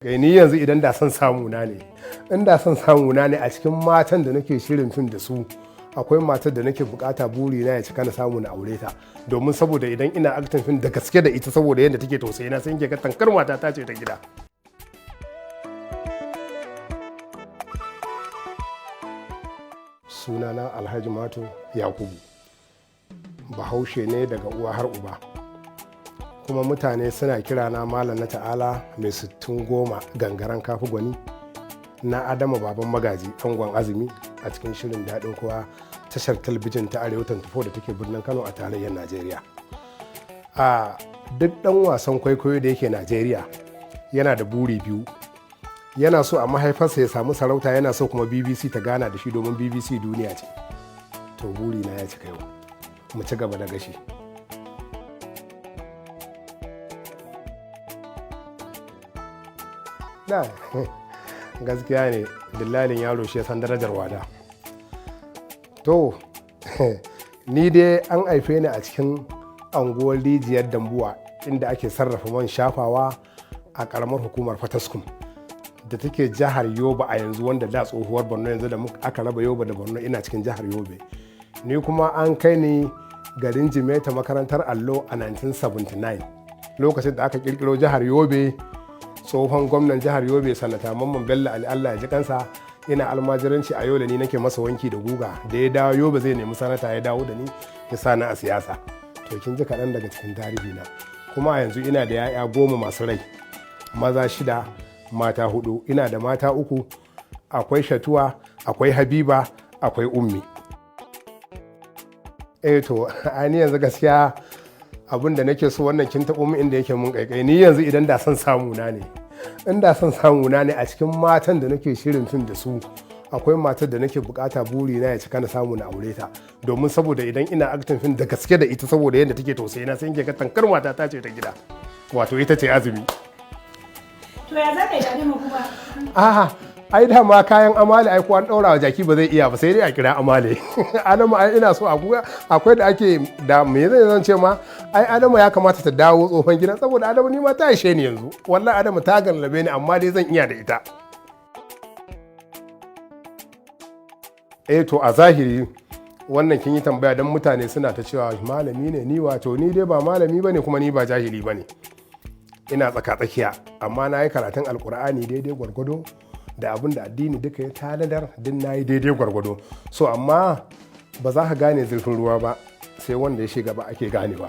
Ni yanzu idan da son samu na ne, inda son samu na ne, a cikin matan da nake shirin fim da su akwai matar da nake bukata buri na ya cika na samu na aure ta, domin saboda idan ina acting fim da gaske da ita, saboda yadda take tausayi na, sai ga tankar mata ta ce ta gida. Sunana Alhaji Mato Yakubu, Bahaushe ne daga uwa har uba, kuma mutane suna kira na Malam na Ta'ala mai 60 goma gangaren kafi gwani na Adama Baban Magaji angon Azumi a cikin shirin Daɗin Kowa, tashar talabijin ta Arewa 24 da take birnin Kano a tarayyar Najeriya. A duk ɗan wasan kwaikwayo da yake Najeriya yana da buri biyu: yana so a mahaifarsa ya samu sarauta, yana so kuma BBC ta gana da shi, domin BBC duniya ce. To, buri na ya cika yau, mu ci gaba da gashi. Na gaskiya ne, dillalin yaro shi ya san darajar wada. To, ni dai an haife ni a cikin anguwar Rijiyar Dambuwa, inda ake sarrafa man shafawa, a karamar hukumar Fataskum da take jihar Yobe a yanzu, wanda da tsohuwar Borno. Yanzu da aka raba Yobe da Borno, ina cikin jihar Yobe. Ni kuma an kai ni garin Jimeta makarantar allo a 1979, lokacin da aka kirkiro jihar Yobe. Tsohon gwamnan jihar Yobe, Sanata Mamman Bello Ali, Allah ya ji kansa, ina almajiranci a Yola, ni nake masa wanki da guga. Da ya dawo Yobe zai nemi sanata, ya dawo da ni, ya sa ni a siyasa. To, kin ji kaɗan daga cikin tarihi na. Kuma a yanzu ina da 'ya'ya 10 masu rai, maza shida, mata hudu. Ina da mata uku: akwai Shatuwa, akwai Habiba, akwai Ummi. Eh, to, ni yanzu gaskiya abin da nake so, wannan kin taɓo min inda yake mun kaikai. Ni yanzu idan da son samu na ne, inda son samu na ne, a cikin matan da nake shirin fim da su akwai matar da nake bukata buri na ya cika na samu na aure ta, domin saboda idan ina acting fim da gaske da ita, saboda yadda take tausayi na, sai ga tankar mata ta ce ta gida, wato ita ce Azumi. To, ya za ka yi da Adama kuma? A'a, ai dama kayan amale, ai ko an ɗaura wa jaki ba zai iya ba, sai dai a kira amale. Adamu, ai ina so akwai da ake da me zai zan ce ma, ai Adamu ya kamata ta dawo tsohon gidan, saboda Adamu ni ma ta ishe ni yanzu. Wallahi Adamu ta gallabe ni, amma dai zan iya da ita. Eh, to, a zahiri wannan kin yi tambaya don mutane suna ta cewa malami ne ni. Wato ni dai ba malami bane, kuma ni ba jahili bane, ina tsaka-tsakiya. Amma na yi karatun Alkur'ani daidai gwargwado, da abin da addini duka ya tanadar din na yi daidai gwargwado. So amma ba za ka gane zurfin ruwa ba sai wanda ya shiga ba ake ganewa.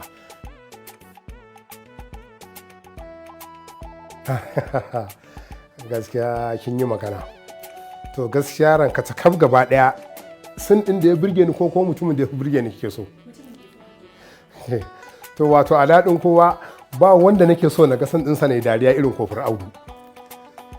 Gaskiya kin yi magana. To, gaskiya ranka ta kaf gaba daya, sun din da ya burge ni ko mutumin da ya burge ni kike so? To, wato a daɗin kowa ba wanda nake so na ga san ɗinsa ne dariya irin Kofur Audu,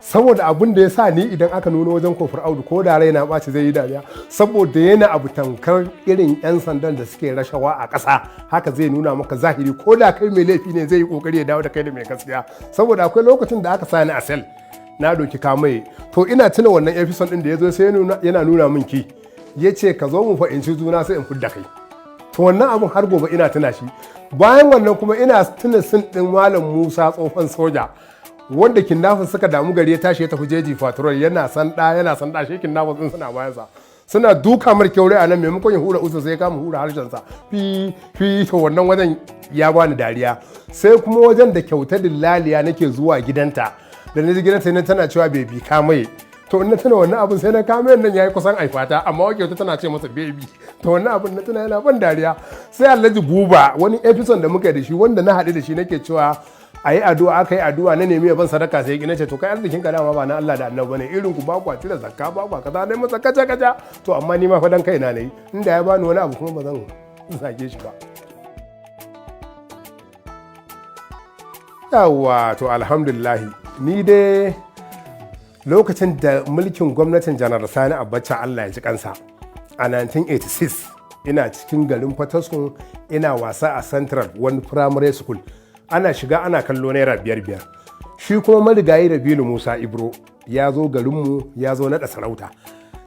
saboda abin da ya sa ni idan aka nuna wajen Kofur Audu, ko da raina ɓaci, zai yi dariya, saboda yana abu tamkar irin 'yan sandan da suke rashawa a ƙasa. Haka zai nuna maka zahiri, ko da kai mai laifi ne, zai yi ƙoƙari ya dawo da kai da mai gaskiya. Saboda akwai lokacin da aka sani a cell, na doki kamaye. To, ina tuna wannan episode ɗin da ya zo, sai yana nuna min ki, ya ce, "Ka zo mu fahimci juna, sai in fidda kai." To, wannan abun har gobe ina tuna shi. Bayan wannan kuma ina tuna scene ɗin Malam Musa Tsohon Soja, wanda kidnappers suka damu gari, ya tashi ya tafi jeji patrol, yana sanda yana sanda shi, kidnappers din suna bayansa suna duka mar kyaure. A nan maimakon ya hura usa, sai ya kama hura harshensa, fi fi. To, wannan wajen ya bani dariya. Sai kuma wajen da Kyauta Dillaliya nake zuwa gidanta, da na ji gidanta ne tana cewa, "Baby, kamaye." To, in na tuna wannan abin, sai na kame nan yayi kusan aifata, amma wa Kyauta tana ce masa baby. To, wannan abin na tuna yana ban dariya. Sai Alhaji Buba, wani episode da muka yi da shi, wanda na haɗu da shi, nake cewa a yi addu'a, aka yi addu'a, na nemi ban sadaka, sai na ce, "To, kai arzikin ka dama ba na Allah da Annabi bane, irin ku ba ku cire zakka, ba ku kaza." Dai masa kaca kaca. To, amma ni ma fa dan kaina nayi, inda ya bani wani abu kuma ba zan zage shi ba. Yawwa, to, alhamdulillah, ni dai lokacin da mulkin gwamnatin Janar Sani Abacha, Allah ya ji kansa, a 1986, ina cikin garin Fataskun, ina wasa a Central wani primary school. Ana shiga ana kallo naira biyar biyar. Shi kuma marigayi Rabilu Musa Ibro ya zo garinmu, ya zo naɗa sarauta.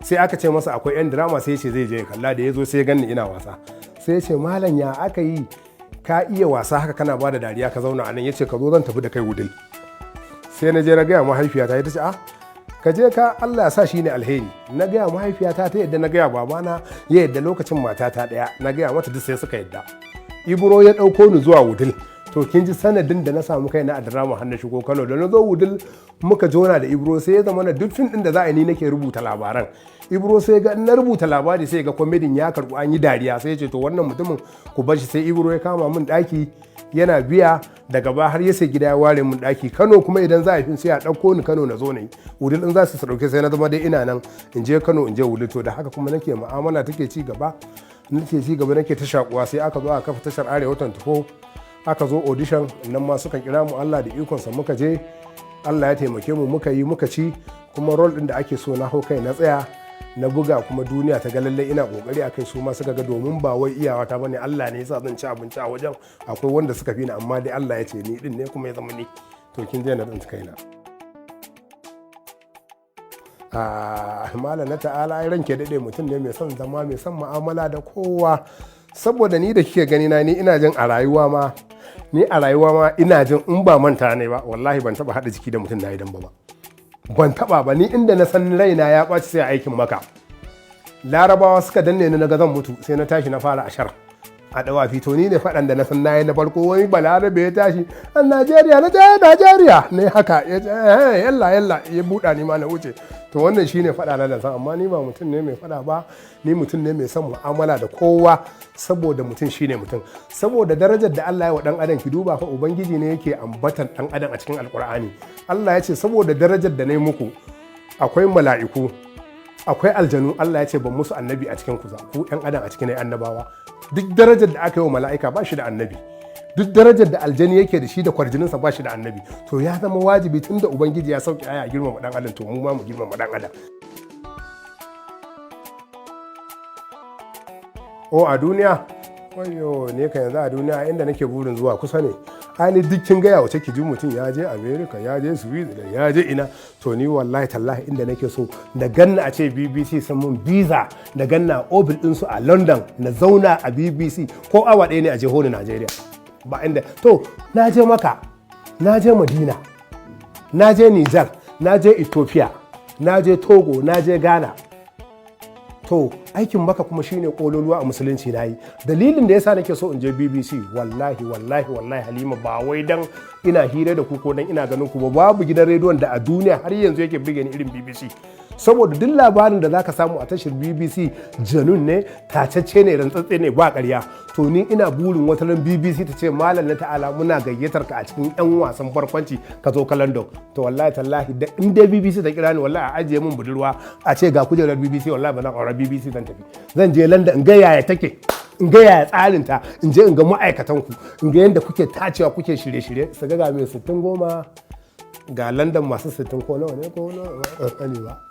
Sai aka ce masa akwai 'yan drama, sai ce zai je kalla. Da ya zo, sai ganni ina wasa, sai ya ce, "Malam, ya aka yi ka iya wasa haka, kana ba da dariya, ka zauna a nan?" Ya ce, "Ka zo, zan tafi da kai Wudil." Sai na je na gaya mahaifiyata, ita ce, "A, ka je ka, Allah ya sa shi ne alheri." Na gaya mahaifiyata, ta yadda. Na gaya babana, ya yadda. Lokacin matata ɗaya, na gaya mata, duk sai suka yadda. Ibro ya ɗauko ni zuwa Wudil. To, kin ji sanadin da na samu kaina a drama har na shigo Kano. Da na zo Wudil, muka jona da Ibro, sai ya zama na duk fim din da za a yi, ni nake rubuta labaran. Ibro sai ga in na rubuta labari, sai ga comedyn ya karbu, an yi dariya, sai ya ce, "To, wannan mutumin ku bar shi." Sai Ibro ya kama min daki yana biya. Daga ba har ya sai gida ya ware min daki. Kano kuma idan za a yi, sai a ɗauko ni Kano na zo na yi. Wudil in za su ɗauke, sai na zama dai ina nan, in je Kano, in je Wudil. To, da haka kuma nake mu'amala take ci gaba, nake ci gaba, nake ta shakuwa. Sai aka zo aka kafa tashar Arewa 24, aka zo audition, nan ma suka kira mu. Allah da ikonsa muka je, Allah ya taimake mu, muka yi, muka ci. Kuma role din da ake so na hau kai, na tsaya na buga, kuma duniya ta ga lallai ina kokari akai. Su ma suka ga domin ba wai iyawa ta bane, Allah ne yasa zan ci abinci a wajen. Akwai wanda suka fi ni, amma dai Allah ya ce ni din ne, kuma ya zama ni. To, kin je na tsinci kaina a Malam Na Ta'ala. Ai ranke daɗe, mutum ne mai son zama, mai son mu'amala da kowa. Saboda ni da kike gani na, ni ina jin a rayuwa ma, ni a rayuwa ma ina jin in ba manta ne ba, wallahi ban taba haɗa jiki da mutum na idan ba, ban taba ba. Ni inda na san raina ya ɓaci, sai aikin Maka, Larabawa suka danne ni, na ga zan mutu, sai na tashi na fara ashar a dawafi. To, ni ne faɗan da na san nayi na farko, wani Balarabe ya tashi a Najeriya, na ce Najeriya ne haka, ya ce, "Yalla yalla," ya buɗa, ni ma na wuce. To, wannan shine faɗa na da san. Amma ni ba mutum ne mai faɗa ba, ni mutum ne mai son mu'amala da kowa, saboda mutum shine mutum, saboda darajar da Allah ya wa dan adam. Ki duba fa, Ubangiji ne yake ambatan dan adam a cikin Alkur'ani. Allah ya ce, "Saboda darajar da na yi muku, akwai mala'iku, akwai aljanu, Allah ya ce ban musu annabi a cikin ku, ku yan adam a cikin annabawa." Duk darajar da aka yi wa mala'ika, ba shi da annabi. Duk darajar da aljani yake da shi da kwarjininsa, ba shi da annabi. To, ya zama wajibi, tun da Ubangiji ya sauke aya girmama dan adam, to mu ma mu girmama dan adam. O, a duniya, wayo ne ka yanzu a duniya inda nake burin zuwa kusa ne. Ai duk kin gaya wace ki ji mutum ya je America, ya je Switzerland, ya je ina. To, ni wallahi tallahi inda nake so na ganna, a ce BBC sun mun visa, na ganna ofis ɗinsu a London, na zauna a BBC ko awa ɗaya ne, a jihohin Najeriya ba inda. To, na je Maka, na je Madina, na je Niger, na je Ethiopia, na je Togo, na je Ghana. To, aikin Maka kuma shine kololuwa a musulunci, na yi. Dalilin da yasa nake so in je BBC, wallahi wallahi wallahi Halima, ba wai dan ina hira da ku ko dan ina ganin ku ba. Babu gidan rediyon da a duniya har yanzu yake burge ni irin BBC, saboda duk labarin da zaka samu a tashar BBC genuine ne, tacacce ne, rantsatse ne, ba ƙarya. To, ni ina burin wata ran BBC ta ce, "Malam Na Ta'ala, muna gayyatar ka a cikin yan wasan barkwanci, ka zo ka London." To, wallahi tallahi da in dai BBC ta kira ni, wallahi a ajiye min budurwa, a ce ga kujerar BBC, wallahi ba zan aure BBC, zan tafi, zan je London in ga yaya take, in ga yaya tsarin ta, in je in ga ma'aikatan ku, in ga yadda kuke tacewa, kuke shirye-shirye. Su ga mai 60 goma, ga London masu 60 ko nawa ne ko nawa, sani ba.